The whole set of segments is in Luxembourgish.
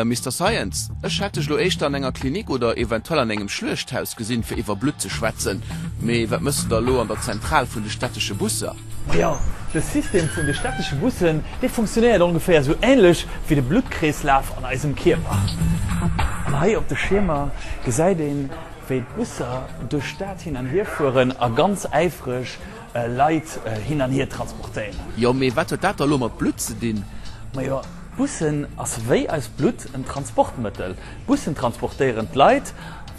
Mister Science, ech hätt dech lo éischter an enger Klinik oder eventuell an engem Schluechthaus gesinn, fir iwwer Blutt ze schwätzen. Mee wat mëss de da lo an der Zentral vun de stättesche Busser? Majo, de System vun de stättesche Bussen, dee funktionéiert ongeféier esou änlech wéi de Bluttkreeslaf an eisem Kierper. An hei op de Schiermer gesäit een, wéi d'Busser duerch d'Stad hin an hier fueren a ganz äifreg Leit hin an hier transportéieren. Jo, mee wat huet dat da lo mat Blutt ze dinn? Majo, d'Bussen ass wéi eist Blutt en Transportmëttel. D'Bussen transportéieren d'Leit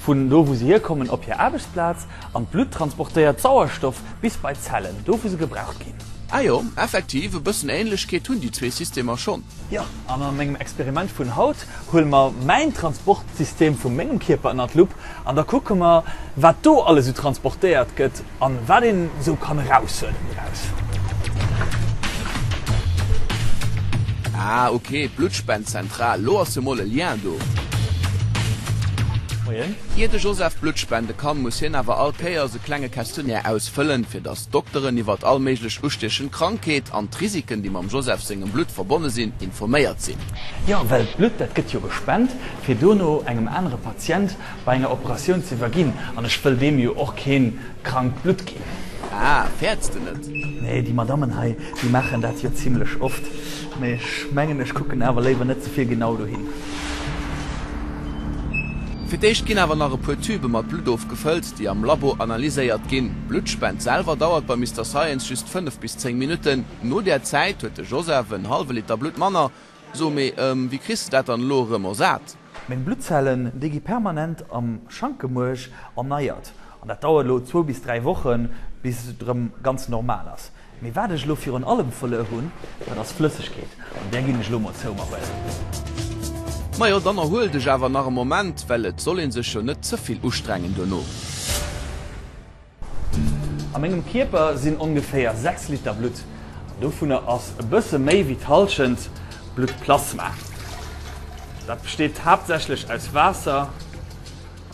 vun do wou se hierkommen op hir Aarbechtsplaz an d'Blutt transportéiert Sauerstoff bis bei d'Zellen, do wou se gebraucht ginn. Ah jo, effektiv, e bëssen Ähnlechkeet hunn déi zwee Systemer schonn. Jo, an a mengem Experiment vun haut huele mer mäin Transportsystem vu mengem Kierper ënner d'Lupp an da kucke mer, wat do alles esou transportéiert gëtt an wat een esou kann eraushuelen doraus. Ah ok, d'Bluttspendzentral, lo ass jo mol e Lien do. Moien. Ier de Joseph Blutt spende kann, muss hien awer all Kéiers e klenge Questionnaire ausfëllen, fir dass d'Dokteren iwwert all méiglech ustiechend Krankheet an d'Risiken, déi mam Joseph sengem Blutt verbonne sinn, informéiert sinn. Jo, well d'Blutt, dat gëtt jo gespent, fir dono engem anere Patient bei enger Operatioun ze iwwerginn. An ech wëll deem jo och keen krankt Blutt ginn. Ah, fäerts de net? Nee, déi Madammen hei, déi maachen dat jo zimlech oft. Mee ech mengen, ech kucken awer léiwer net ze vill genau dohin. Fir d'éischt ginn awer nach e puer Tübe mat Blutt ofgefëllt, déi am Labo analyséiert ginn. D'Bluttspend selwer dauert bei Mister Science just 5 bis 10 Minutten. No där Zäit huet de Joseph en hallwe Liter Blutt manner. So, mee wéi kriss de dat dann elo erëm ersat? Meng Bluttzellen, déi gi permanent am Schankemuerg erneiert an dat dauert elo zwou bis 3 Wochen, bis et erëm ganz normal ass. Mee wat ech elo virun allem verluer hunn, dat ass Flëssegkeet, an där ginn ech elo mol zou mer huelen. Majo, dann erhuel dech awer nach e Moment, well et soll een sech jo net ze vill ustrengen duerno. A mengem Kierper sinn ongeféier 6 Liter Blutt, an dovunner ass e bësse méi wéi d'Hallschent Bluttplasma. Dat besteet haaptsächlech aus Waasser,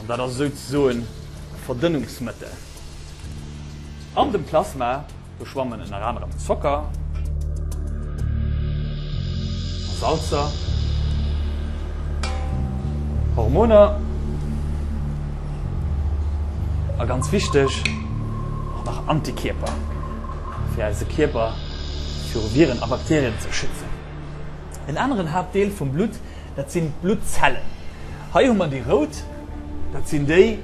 an dat ass esouzesoen e Verdënnungsmëttel. An dem Plasma, do schwammen ënner anerem Zocker a Salzer, Hormoner a ganz wichteg och nach Antikierper, fir eise Kierper viru Viren a Bakterien ze schützen. En aneren Haaptdeel vum Blutt, dat sinn d'Bluttzellen. Hei hu mer déi rout, dat sinn déi,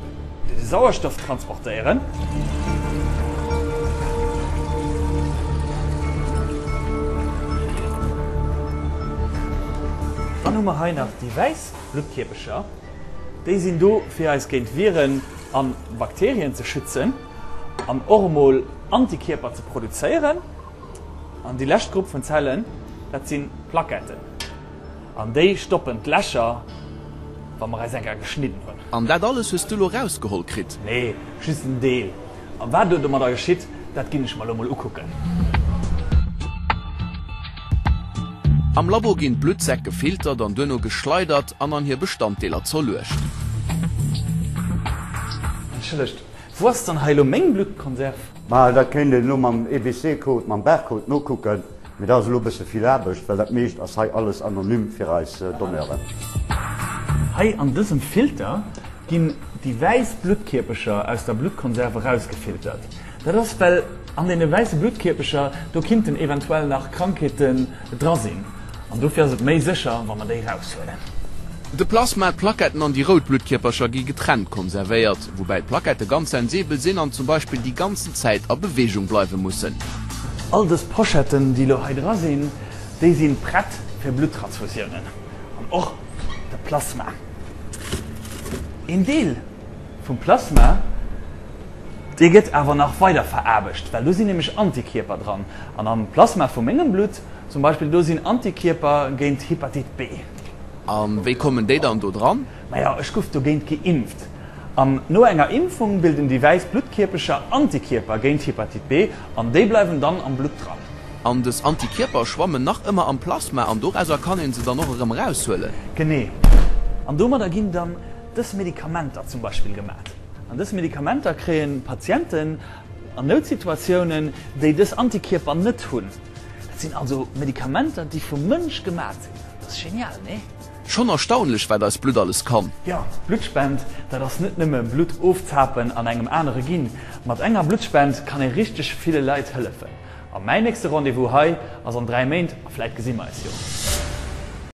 déi de Sauerstoff transportéieren. Dann hu mer hei nach déi wäiss Bluttkierpecher, déi sinn do fir eis géint Viren a Bakterien ze schützen an och emol Antikierper ze produzéieren. An déi lescht Grupp vun Zellen, dat sinn d'Plaquetten. An déi stoppen d'Lächer, wa mer eis enker geschnidden hunn. An dat alles hues du lo rausgeholl kritt? Nee, just en Deel. A wat elo domadder geschitt, dat ginn ech mer elo mol ukucken. Am Labo ginn d'Bluttsäck gefiltert an duerno geschleidert an an hir Bestanddeeler zerluecht. Entschëllegt, wou ass dann hei elo meng Bluttkonserv? Ma dat kéint een elo mam EBC-Code, mam Barcode nokucken, mee dat ass elo e bësse vill Aarbecht, well dat meescht ass hei alles anonym fir eis Donneuren. Hei an dësem Filter ginn déi wäiss Bluttkierpecher aus der Bluttkonserv erausgefiltert. Dat ass well an deene wäisse Bluttkierpecher do kinnten eventuell nach Krankheeten dra sinn an dofir ass et méi sécher wa mer déi raushuelen. De Plasma, d'Plaquetten an déi rout Bluttkierpercher gi getrennt konservéiert, woubäi d'Plaquette ganz sensibel sinn an zum Beispill déi ganzen Zäit a Beweegung bleiwe mussen. All dës Pochetten déi elo hei dra sinn, déi si prett fir Bluttransfusiounen an och de Plasma. Een Deel vum Plasma, dee gëtt awer nach weider veraarbecht, well do sinn nämlech Antikierper dran an am Plasma vu mengem Blutt zum Beispill do sinn Antikierper géint Hepatite B. A wéi kommen déi dann do dran? Majo, ech gouf dogéint geimpft. An no enger Impfung bilden déi wäiss Bluttkierpecher Antikierper géint Hepatite B an déi bleiwen dann am Blutt dran. An des Antikierper schwammen nach ëmmer am Plasma an dorauser kann een se dann och erëm eraushuelen? Genee. An domadder ginn dann dës Medikamenter zum Beispill gemat. An dës Medikamenter kréien Patienten an Noutsituatiounen, déi dës Antikierper net hunn. Dat sinn also Medikamenter, déi vum Mënsch gemat sinn. Dat ass genial, nee? Schonn erstaunlech, wat eist Blutt alles kann. Jo, Bluttspend, dat ass net nëmme Blutt ofzapen an engem anere ginn. Mat enger Bluttspend kann ee richteg ville Leit hëllefen. A mäin nächste Rendez-vous hei ass an 3 Méint a vläit gesi mer eis jo.